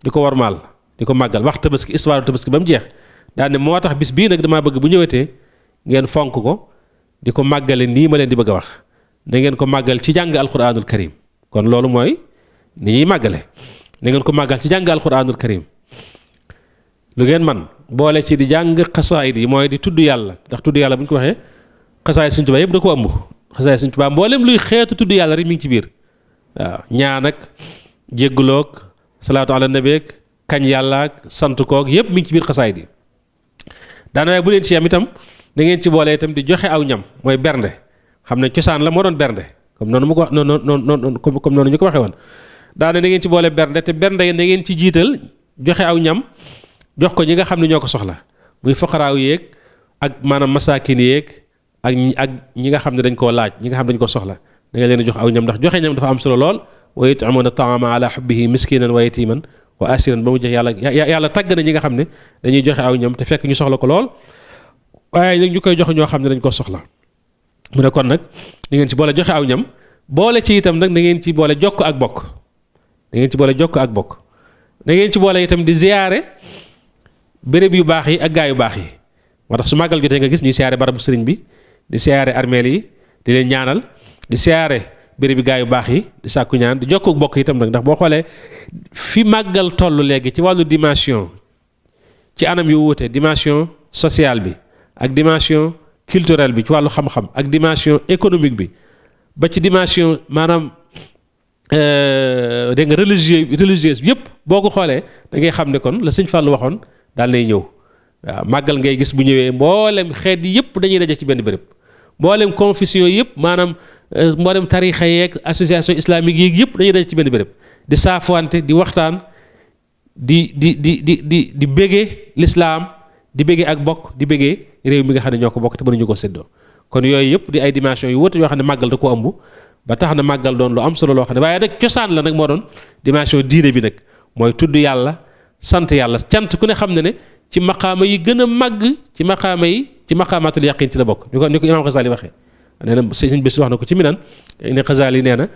di ko warmaal di ko màggal wax tabaski histoire tabaski ba mu jeex daal ne moo tax bis bii nag damaa bëgg bu ñëwetee ngeen fonk ko di ko màggale nii ma leen di bëgg a wax na ngeen ko màggal ci jàng alquranul karim kon loolu mooy ni ñuy màggale na ngeen ko màggal ci jàng alquranul karim lu ngeen man boole ci di jàng xasaayid yi mooy di tudd yàlla ndax tudd yàlla bu ñu ko waxee xasaayid Sëñ Tuubaa yëpp da ko ëmb xasaayid Sëñ Tuubaa mboolem luy xeetu tudd yàlla rek mi ngi ci biir waaw ñaan ak jéggloog salaatu ala nabi ak kañ yàlla ak sant koog yëpp mi ngi ci biir xasaayid yi daana waaye bu leen ci yam itam da ngeen ci boole itam di joxe aw ñam mooy bernde xam ne cosaan la moo doon bernde comme noonu mu ko wax noonu comme noonu ñu ko waxee woon daana da ngeen ci boole bernde te bernde yi da ngeen ci jiital joxe aw ñam jox ko ñi nga xam ne ñoo ko soxla muy foqaraaw yéeg ak maanaam masaakin yéeg ak ñi nga xam ne dañ koo laaj ñi nga xam ne dañ ko soxla da nga leen jox aw ñam ndax joxe ñam dafa am solo lool wa yut'imuna ta'ama ala hubbihi miskinan wa yatiman wa asiran ba mu jeex yàlla tàgg na ñi nga xam ne dañuy joxe aw ñam te fekk ñu soxla ko lool waaye nag ñu koy jox ñoo xam ne dañ ko soxla mu ne kon nag da ngeen ci boole joxe aw ñam boole ci itam nag da ngeen ci boole jokk ak bokk da ngeen ci boole jokk ak bokk da ngeen ci boole itam di ziyaare béréb yu baax yi ak gaa yu baax yi moo tax su màggal jotee nga gis ñuy siyaare barabu sëriñ bi di siyaare armeel yi di leen ñaanal di siyaare béréb bi gaa yu baax yi di sàkku ñaan di jokkoo bokk itam nag ndax boo xoolee fi màggal toll léegi ci wàllu dimension ci anam yu wuute dimension sociale bi ak dimension culturelle bi ci wàllu xam-xam ak dimension économique bi ba ci dimension maanaam dégg nga religieuse yëpp boo ko xoolee da ngay xam ne kon la sëñ Fallou waxoon daal lay ñëw waaw màggal ngay gis bu ñëwee mboolem xeet yi yëpp dañuy daje ci benn béréb mboolem confession yëpp maanaam mboolem tarixa yeeg association islamique yeeg yëpp dañuy daje ci benn béréb di saafuwante di waxtaan di béggee lislaam di béggee ak bokk di béggee réew mi nga xam ne ñoo ko bokk te mënuñu ko séddoo kon yooyu yëpp di ay dimension yu wóote yoo xam ne màggal da ko ëmb ba tax na màggal doon lu am solo loo xam ne waaye nag cosaan la nag moo doon dimension diine bi nag mooy tudd yàlla sant yàlla cant ku ne xam ne ci maqaama yi gën a màgg ci maqaama yi ci maqaamaatul yaqin ci la bokk ni ko imaam Xasaali waxee nee na sëñ bés wax na ko ci Minan ne Xasaali nee na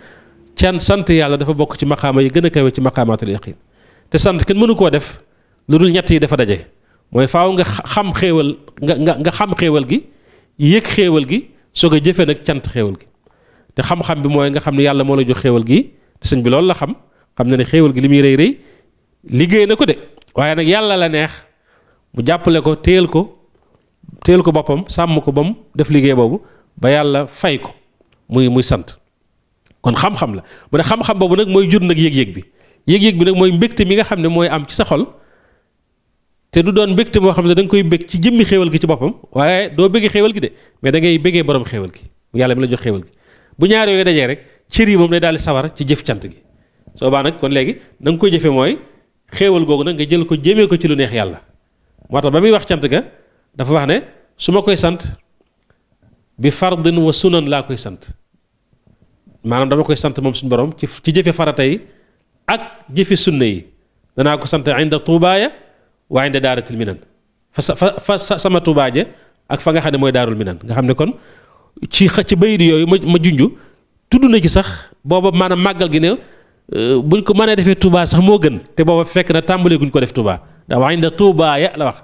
sant yàlla dafa bokk ci maqaama yi gën a kawe ci maqaamaatul yaqin te sant kenn mënu koo def lu dul ñett yi dafa daje mooy faaw nga xam xéewal nga xam xéewal gi yëg xéewal gi soog a jëfe nag cant xéewal gi te xam-xam bi mooy nga xam ne yàlla moo la jox xéewal gi te sëñ bi loolu la xam na ne xéewal gi li muy rëy rëy liggéey na ko de waaye nag yàlla la neex mu jàppale ko téyel ko boppam sàmm ko ba mu def liggéey boobu ba yàlla fay ko muy sant kon xam-xam la mu ne xam-xam boobu nag mooy jur nag yëg-yëg bi nag mooy mbégte mi nga xam ne mooy am ci sa xol te du doon mbégte moo xam ne da nga koy bég ci jëmmi xéewal gi ci boppam waaye doo béggee xéewal gi de mais da ngay béggee borom xéewal gi yàlla mi la jox xéewal gi bu ñaar yooyu dajee rek cër yi moom day daal di sawar ci jëf cant gi soo baa nag kon léegi na nga koy jëfe mooy xéewal googu nag nga jël ko jëmee ko ci lu neex yàlla moo tax ba muy wax cant ga dafa wax ne su ma koy sant bi fardin wa sunan laa koy sant maanaam dama koy sant moom suñu borom ci jëfe farata yi ak jëfe sunna yi danaa ko sant inda tuubaaya waa inda daaratil minan fa sama tuubaaje ak fa nga xam ne mooy daarul minan nga xam ne kon ci bayit yooyu ma junj tudd na ci sax booba maanaam màggal gi ne buñ ko mënee defee Touba sax moo gën te booba fekk na tàmbalee guñ ko def Touba ndax waa inda tuubaaya la wax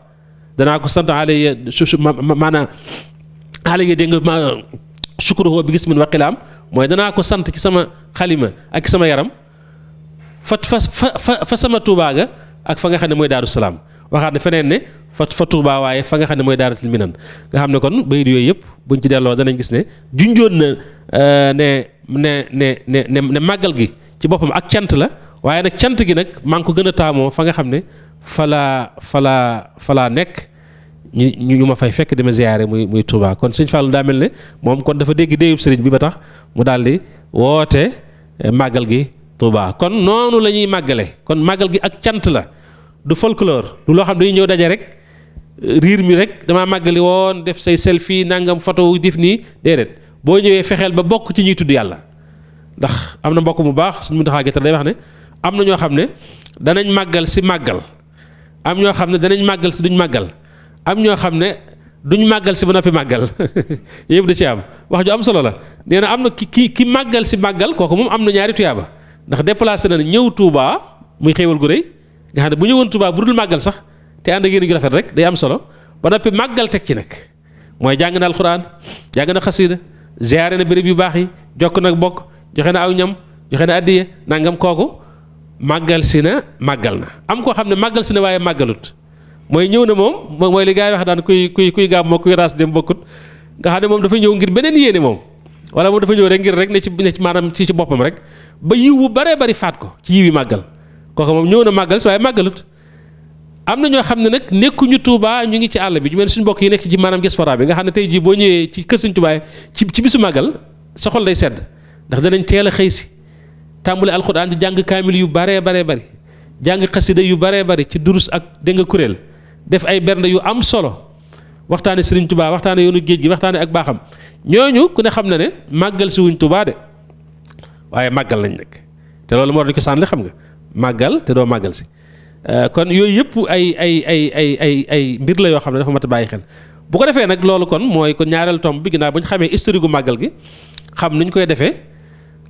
danaa ko sant alayya maanaam alayya dégg nga ma sukkuruhu bi gis min waqilaam mooy danaa ko sant ci sama xalima ak sama yaram fa sama Touba ga ak fa nga xam ne mooy Daaru Salaam waxaat ne feneen ne fa Touba waaye fa nga xam ne mooy Daaratul Minan nga xam ne kon bayit yooyu yëpp buñ ci delloo danañ gis ne junjoon na ne màggal gi ci boppam ak cant la waaye nag cant gi nag maa ngi ko gën a taamoo fa nga xam ne falaa nekk ñu ma fay fekk dama ziyaare muy Touba kon sëñ Fallou daa mel ne moom kon dafa dégg déeyub sëriñ bi ba tax mu daal di woote màggal gi Touba kon noonu la ñuy màggale kon màggal gi ak cant la du folklore du loo xam ne dañuy ñëw daje rek riir mi rek damaa màggali woon def say selfie nangam photo def nii déedéet boo ñëwee fexeel ba bokk ci ñuy tudd yàlla ndax am na mbokk mu baax suñu Muntaxa Géttal day wax ne am na ñoo xam ne danañ màggal si màggal am ñoo xam ne danañ màggal si duñ màggal am ñoo xam ne duñ màggal si ba noppi màggal yëpp da ci am wax ju am solo la nee na am na ki màggal si màggal kooku moom am na ñaari tuyaaba ndax déplacé na ñëw Touba muy xéewal gu rëy nga xam ne bu ñëwoon Touba bu dul màggal sax te ànd ak yéen gi rafet rek day am solo ba noppi màggal teg ci nag mooy jàng na alxuraan jàng na xasida ziyaare na béréb yu baax yi jokk nag bokk joxe na aw ñam joxe na addiya nangam kooku màggal si na màggal na am koo xam ne màggal si na waaye màggalut mooy ñëw na moom mooy li gars yi wax daan kuy gàmm moo kuy raas dem bokkut nga xam ne moom dafa ñëw ngir beneen yéene moom wala moom dafa ñëw rek ngir rek ne ci maanaam ci boppam rek ba yiw bu baree bari faat ko ci yiw yi màggal kooku moom ñëw na màggal si waaye màggalut am na ñoo xam ne nag nekkuñu Touba ñu ngi ci àll bi ñu mel suñu mbokk yi nekk ci maanaam diaspora bi nga xam ne tey jii boo ñëwee ci kër Sëñ Touba ci bisu màggal sa xol day sedd ndax danañ teel a xëy si tàmbali alxuraan di jàng kaamil yu baree bari jàng xasida yu baree bari ci durus ak dégg nga kuréel def ay bernde yu am solo waxtaane Sëriñ Touba waxtaane yoonu géej gi waxtaane ak baaxam ñooñu ku ne xam na ne màggal si wuñ Touba de waaye màggal lañ nag te loolu moo dañ ko sànni xam nga màggal te doo màggal si kon yooyu yëpp ay mbir la yoo xam ne dafa mat a bàyyi xel bu ko defee nag loolu kon mooy kon ñaareel tomb bi ginnaaw bu ñu xamee historique gu màggal gi xam nuñ koy defee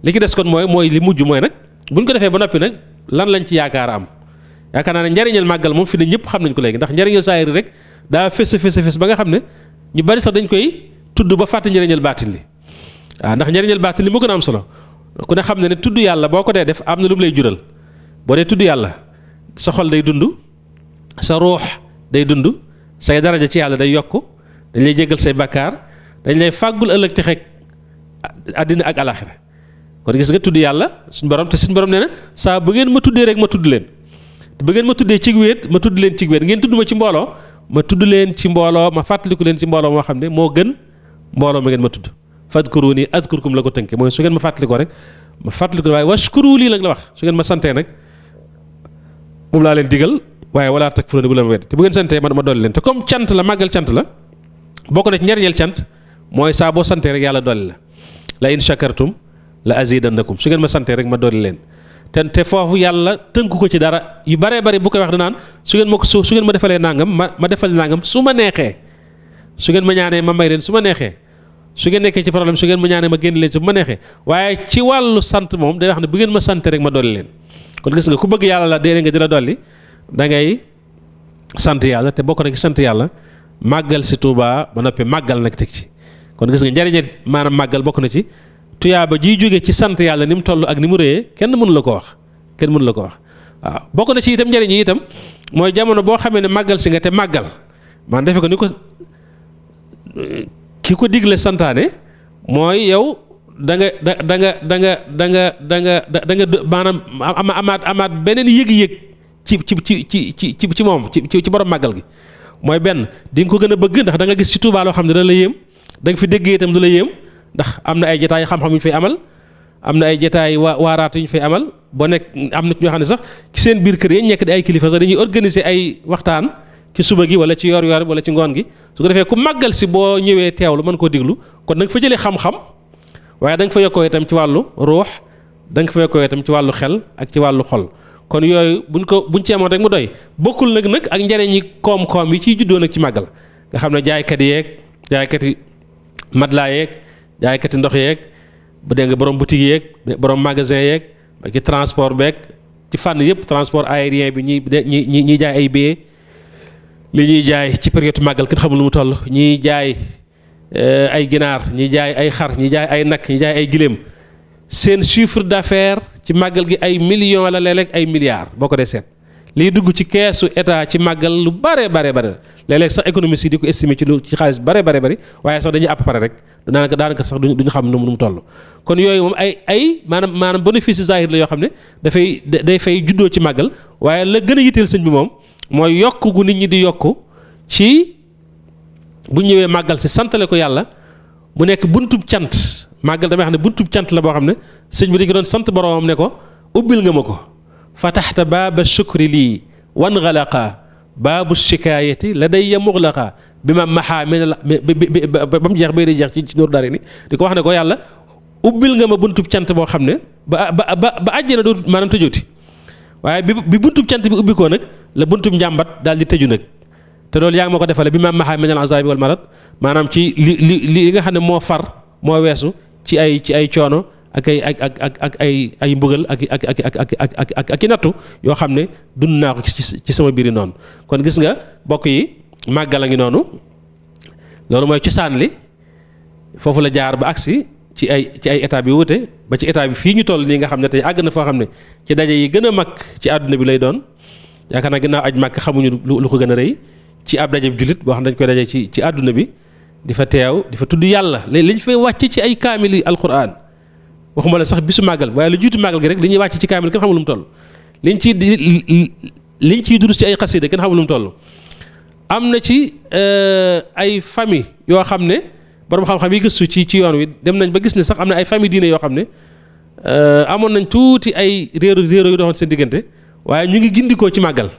li ki des kon mooy li mujj mooy nag buñ ko defee ba noppi nag lan lañ ci yaakaar am yaakaar naa ne njariñal màggal moom fi ne ñëpp xam nañ ko léegi ndax njariñal saayir rek daa fes ba nga xam ne ñu bari sax dañ koy tudd ba fàtte njariñal baatin li waaw ndax njariñal baatin li moo gën a am solo ku ne xam ne ne tudd yàlla boo ko dee def am na lu mu lay jural boo dee tudd yàlla sa xol day dund sa ruux day dund say daraja ci yàlla day yokk dañ lay jéggal say bakkaar dañ lay fàggul ëllëg te xeeg àddina ak alaxira kon gis nga tudd yàlla suñu borom te suñu borom nee na saa bu ngeen ma tuddee rek ma tudd leen bu ngeen ma tuddee ci wéet ma tudd leen ci wéet ngeen tudd ma ci mbooloo ma tudd leen ci mbooloo ma fàttaliku leen ci mbooloo moo xam ne moo gën mbooloo ma ngeen ma tudd fadkuruni azkurkum la ko tënke mooy su ngeen ma fàttalikoo rek ma fàttaliku waaye washkuru lii nag la wax su ngeen ma santee nag moom laa leen digal waaye wala takfuruni bu la ma wedd te bu ngeen santee ma dolli leen te comme cant la màggal cant la bokk na ci njariñal cant mooy saa boo santee rek yàlla dolli la in shakartum la azidannakum su ngeen ma santee rek ma dolli leen te foofu yàlla tënku ko ci dara yu baree bari bu koy wax danaan su ngeen ma defalee nangam ma defal nangam su ma neexee su ngeen ma ñaanee ma may leen su ma neexee su ngeen nekkee ci problème su ngeen ma ñaanee ma génn leen su ma neexee waaye ci wàllu sant moom day wax ne bu ngeen ma sante rek ma dolli leen kon gis nga ku bëgg yàlla la déedéet nga di la dolli da ngay sant yàlla te bokk na ci sant yàlla màggal si Tuubaa ba noppi màggal nag teg ci kon gis nga njariñe maanaam màggal bokk na ci tuyaaba jiy jóge ci sant yàlla ni mu toll ak ni mu rëyee kenn mënu la ko wax waaw bokk na ci itam njariñ yi itam mooy jamono boo xamee ne màggal si nga te màggal man defe ko ni ko ki ko digle santaane mooy yow da nga maanaam amaat beneen yëg-yëg ci moom ci borom màggal gi mooy benn di nga ko gën a bëgg ndax da nga gis ci Tuubaa loo xam ne da la yéem da nga fi déggee itam du la yéem ndax am na ay jataay xam-xam yu ñu fay amal am na ay jataay waaraat yu ñu fay amal boo nekk am na ñoo xam ne sax ci seen biir kër yi nekk di ay kilifa sax dañuy organiser ay waxtaan ci suba gi wala ci yor-yor wala ci ngoon gi su ko defee ku màggal si boo ñëwee teewlu mën koo diglu kon da nga fa jëlee xam-xam waaye da nga fa yokkoo itam ci wàllu ruux da nga fa yokkoo itam ci wàllu xel ak ci wàllu xol kon yooyu buñ ci amoon rek mu doy bokkul nag ak njariñ yi koom-koom yi ciy juddoo nag ci màggal nga xam ne jaaykat yeeg jaaykati madlaa yeeg jaaykati ndox yeeg bu dee nga borom boutique yeeg borom magasin yeeg ba ci transport beeg ci fànn yëpp transport aérien bi ñiy jaay ay billets li ñuy jaay ci période màggal kenn xamul lu mu toll ñiy jaay ay ginaar ñiy jaay ay xar ñiy jaay ay nag ñiy jaay ay giléem seen chiffre d'affaires ci màggal gi ay millions la léeg-léeg ay milliards boo ko dee seet liy dugg ci keesu état ci màggal lu bare léeg-léeg sax économiste yi di ko estimer ci xaalis bare waaye sax dañuy àpp pare rek daanaka sax duñu xam nu mu toll kon yooyu moom ay maanaam bénéfice zahir la yoo xam ne day fay juddoo ci màggal waaye la gën a yitteel sëñ bi moom mooy yokk gu nit ñi di yokk ci bu ñëwee màggal si santale ko yàlla mu nekk buntub cant màggal damay xam ne buntub cant la boo xam ne sëñ bi dañu ko doon sant boromam ne ko ubbil nga ma ko fataxta baaba shukri lii wan xalaqa baabu shikaayati la day ya muxlaqa bi ma maxaa ba mu jeex bay di jeex ci nóoru daari ni di ko wax ne ko yàlla ubbil nga ma buntub cant boo xam ne ba àjjana dootu maanaam tëjooti waaye bi buntub cant bi ubbi koo nag la buntub njàmbat daal di tëju nag te loolu yaa ngi ma ko defale bi ma maxaa min al azabi wal marad maanaam ci li nga xam ne moo far moo weesu ci ay coono ak ay mbugal ak i nattu yoo xam ne dund naa ko ci sama biiri noonu kon gis nga bokk yi màggal a ngi noonu loolu mooy cosaan li foofu la jaar ba agsi ci ay état bi wute ba ci état bi fii ñu toll nii nga xam ne tey àgg na foo xam ne ci daje yi gën a mag ci àdduna bi lay doon yaakaar naa ginnaaw aj màkk xamuñu lu ko gën a rëy ci ab daje jullit boo xam ne dañ koy daje ci àdduna bi di fa teew di fa tudd yàlla liñ fay wàcc ci ay kaamili alquran waxuma la sax bisu màggal waaye lu jiitu màggal gi rek li ñuy wàcc ci kaamil kenn xamul lu mu toll liñ ciy durus ci ay xasida kenn xamul lu mu toll am na ci ay famille yoo xam ne borom xam-xam yi gëstu ci yoon wi dem nañ ba gis ne sax am na ay famille diine yoo xam ne amoon nañ tuuti ay réero yu doxoon seen diggante waaye ñu ngi gindikoo ci màggal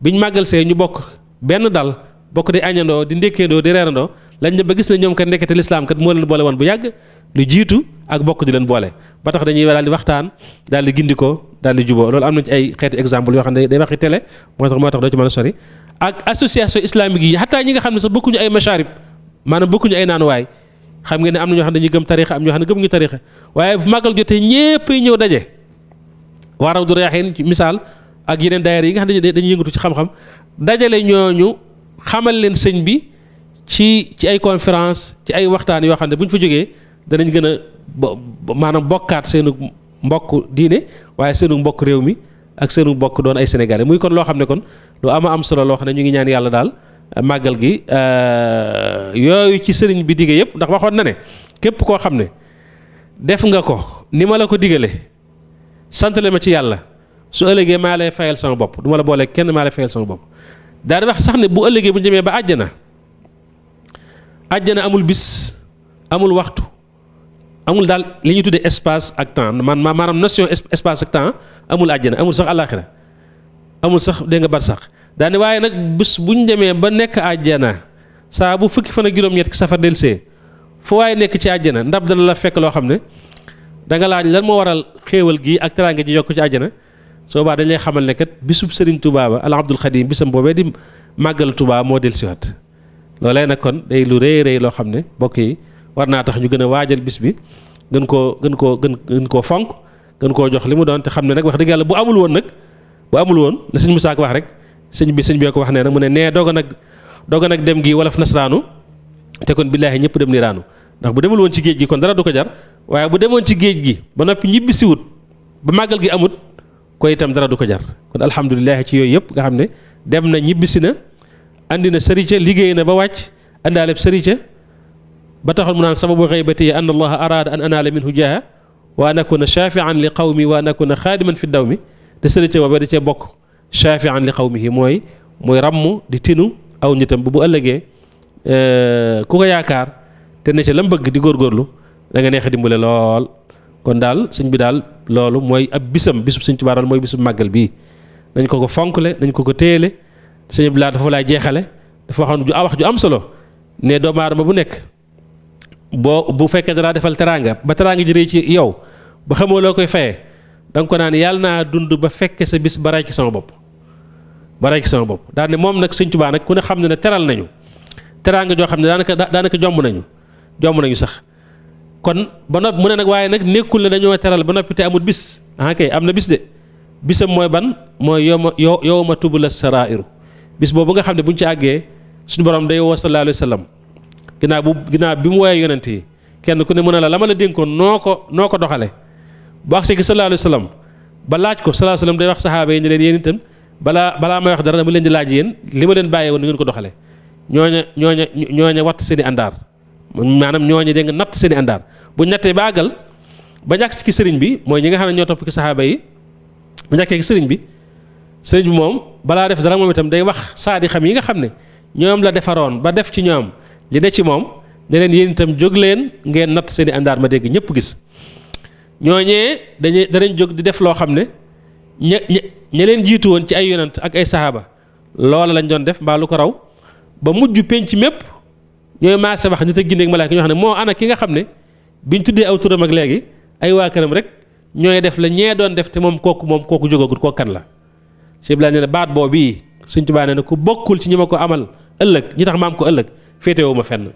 biñ màggal see ñu bokk benn dal bokk di añandoo di ndékkeendoo di reerandoo lañ ne ba gis ne ñoom kat nekkate lislaam kat moo leen boole woon bu yàgg lu jiitu ak bokk di leen boole ba tax dañuy daal di waxtaan daal di gindikoo daal di juboo loolu am na ci ay xeeti exemple yoo xam ne day waxi télé moo tax doo ci mën a sori ak association islamique yi xataa ñi nga xam ne sax bokkuñu ay masharib maanaam bokkuñu ay naanuwaay xam ngeen ne am na ñoo xam ne dañuy gëm tarixa am ñoo xam ne gëmuñu tarixa waaye bu màggal jotee ñépp ñëw daje waaraw du reexin ci misaal ak yeneen daayira yi nga xam ne dañuy yëngatu ci xam-xam dajale ñooñu xamal leen sëñ bi ci ay conférence ci ay waxtaan yoo xam ne bu ñu fa jógee danañ gën a maanaam bokkaat seenu mbokk diine waaye seenu mbokk réew mi ak seenu mbokk doon ay sénégalais muy kon loo xam ne kon lu am solo loo xam ne ñu ngi ñaan yàlla daal màggal gi yooyu ci sëriñ bi digge yëpp ndax waxoon na ne képp koo xam ne def nga ko ni ma la ko digale santale ma ci yàlla su ëllëgee maa lay fayal sama bopp du ma la boole kenn maa lay fayal sama bopp daal di wax sax ne bu ëllëgee bu ñu demee ba àjjana amul bis amul waxtu amul daal li ñuy tuddee espace ak temps maanaam notion espace ak temps amul àjjana amul sax àllaaxira amul sax dégg nga bar sax daane waaye nag bis bu ñu demee ba nekk àjjana saa bu fukki fan ak juróom-ñett ki safar delsee fu waaye nekk ci àjjana ndab dana la fekk loo xam ne da nga laaj lan moo waral xéewal gii ak teraanga ji yokk ci àjjana soo baa dañ lay xamal ne kat bisub Serigne Touba ba al Abdul Xadim bisam boobee di màggal Touba moo dellusiwaat loolee nag kon day lu rëy loo xam ne mbokk yi war naa tax ñu gën a waajal bis bi gën koo fonk gën koo jox li mu doon te xam ne nag wax dëgg yàlla bu amul woon la sëñ Musaa Ka wax rek sëñ bi ko wax nee na mu ne nee doog a nag dem gi wolof nasraanu te kon billaahi ñëpp dem ni raanu ndax bu demul woon ci géej gi kon dara du ko jar waaye bu demoon ci géej gi ba noppi ñibbisiwut ba màggal gi amut ko itam dara du ko jar kon alhamdulilah ci yooyu yëpp nga xam ne dem na ñibbisi na andi na sërica liggéey na ba wàcc andaaleb sërica ba taxoon mu naan sababu xaybati an allaha araada an anaala minhu jaaha wa an akuna shafian li qawmi wa an akuna xaadiman fi daw mi te sërica booba da cee bokk shafian li qawmihi mooy ràmm di tinu aw nitam bu ëllëgee ku ko yaakaar te ne ca lam bëgg di góorgóorlu da nga neex a dimbale lool kon daal sëñ bi daal loolu mooy ab bisub sëñ Tuubaa daal mooy bisub màggal bii nañ ko fonkle nañ ko téele sëñ bi laa dafa laay jeexale dafa wax ju am solo ne doomu aadama bu nekk bu fekkee danaa defal teraanga ba teraanga ji rëy ci yow ba xamoo loo koy fayee da nga ko naan yàlla naa dund ba fekke sa bis ba ray ci sama bopp daal ne moom nag sëñ Tuubaa nag ku ne xam ne ne teral nañu teraanga joo xam ne daanaka jomb nañu sax kon ba noppi mu ne nag waaye nag nekkul ne dañoo teral ba noppi te amul bis kay am na bis de bisam mooy ban mooy yow ma tubula sarairu bis boobu nga xam ne bu ñu ci àggee suñu borom day woo sallallahu alayhi wa sallam ginnaaw bi mu woowee yonent yi kenn ku ne mën a la ma la dénkoon noo ko doxale bu agsee gi sallallahu alayhi wa sallam ba laaj ko sallallahu alayhi wa sallam day wax saxaaba yi ne leen yéen itam balaa may wax dara dama leen di laaj yéen li ma leen bàyyee woon ni ngeen ko doxale ñooña watt seen i àndaar maanaam ñooña dégg nga natt seen i àndaar bu ñettee ba àggal ba ñàkk ci sëriñ bi mooy ñi nga xam ne ñoo topp ki saxaaba yi bu ñàkkee ci sëriñ bi moom balaa def dara moom itam day wax saadi xam yi nga xam ne ñoom la defaroon ba def ci ñoom li ne ci moom ne leen yéen itam jóg leen ngeen natt seen i àndaar ma dégg ñëpp gis ñooñee danañ jóg di def loo xam ne ña leen jiitu woon ci ay yonant ak ay saxaaba loola lañ doon def mbaa lu ko raw ba mujj penc mépp ñooy maase wax nit ak ginne ak malaaka ñoo xam ne moo ana ki nga xam ne biñ tuddee aw turam ak léegi ay waa këram rek ñooy def la ñee doon def te moom kooku jógagut kooku kan la Cheikh Ibrahima nee na baat boobu bii Sëñ Tuubaa nee na ku bokkul ci ñi ma ko amal ëllëg ñi tax ma am ko ëllëg féetewoo ma fenn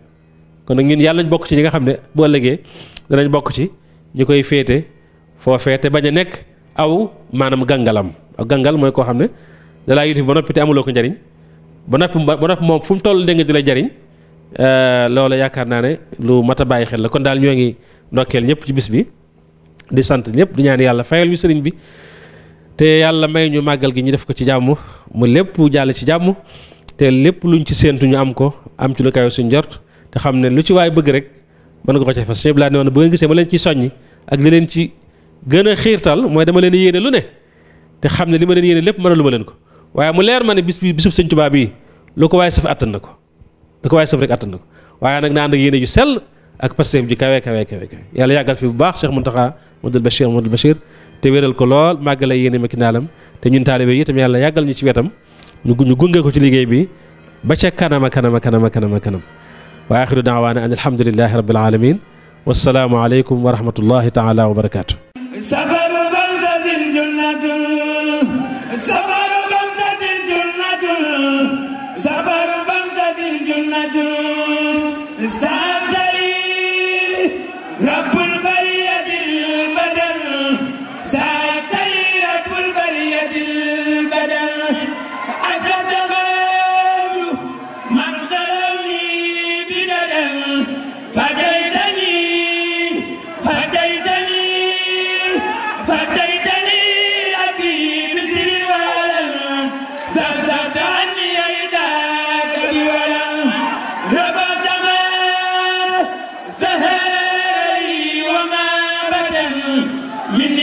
kon nag ñun yàlla nañ bokk ci ñi nga xam ne bu ëllëgee danañ bokk ci ñi koy féete foofee te bañ a nekk aw maanaam gàngalam aw gàngal mooy koo xam ne dalaa yilif ba noppi te amuloo ko njariñ ba noppi moom fu mu toll dégg nga di la jariñ loolu yaakaar naa ne lu mat a bàyyi xel la kon daal ñoo ngi ndokkeel ñëpp ci bis bi di sant ñëpp di ñaan yàlla fayal yu sëriñ bi te yàlla may ñu màggal gi ñu def ko ci jàmm mu lépp jàll ci jàmm te lépp luñ ci séentu ñu am ko am ci lu kaw suñ jort te xam ne lu ci waay bëgg rek mën nga ko ca fas sëñ bi laa ne woon bu ngeen gisee ma leen ciy soññi ak li leen ci gën a xiirtal mooy dama leen yéene lu ne te xam ne li ma leen yéene lépp mënalu ma leen ko waaye mu leer ma ne bisub sëñ Tuubaa bii lu ko waaye saf attan na ko waaye nag na ànd ak yéene ju sell ak passeef ji kawe yàlla yàggal fi bu baax Cheikh Mountakha Mouhamadoul Bachir te wéral ko lool màggala yéene ma ki naalam te ñun taalibe yi itam yàlla yàggal ñu ci wetam ñu gunge ko ci liggéey bi ba ca kanam wa axiru daawaana an alhamdulillahi rabbil alamin wassalaamu aleykum wa rahmatullahi taala wa barakaatu رب البرية البدن سألتني رب البرية مني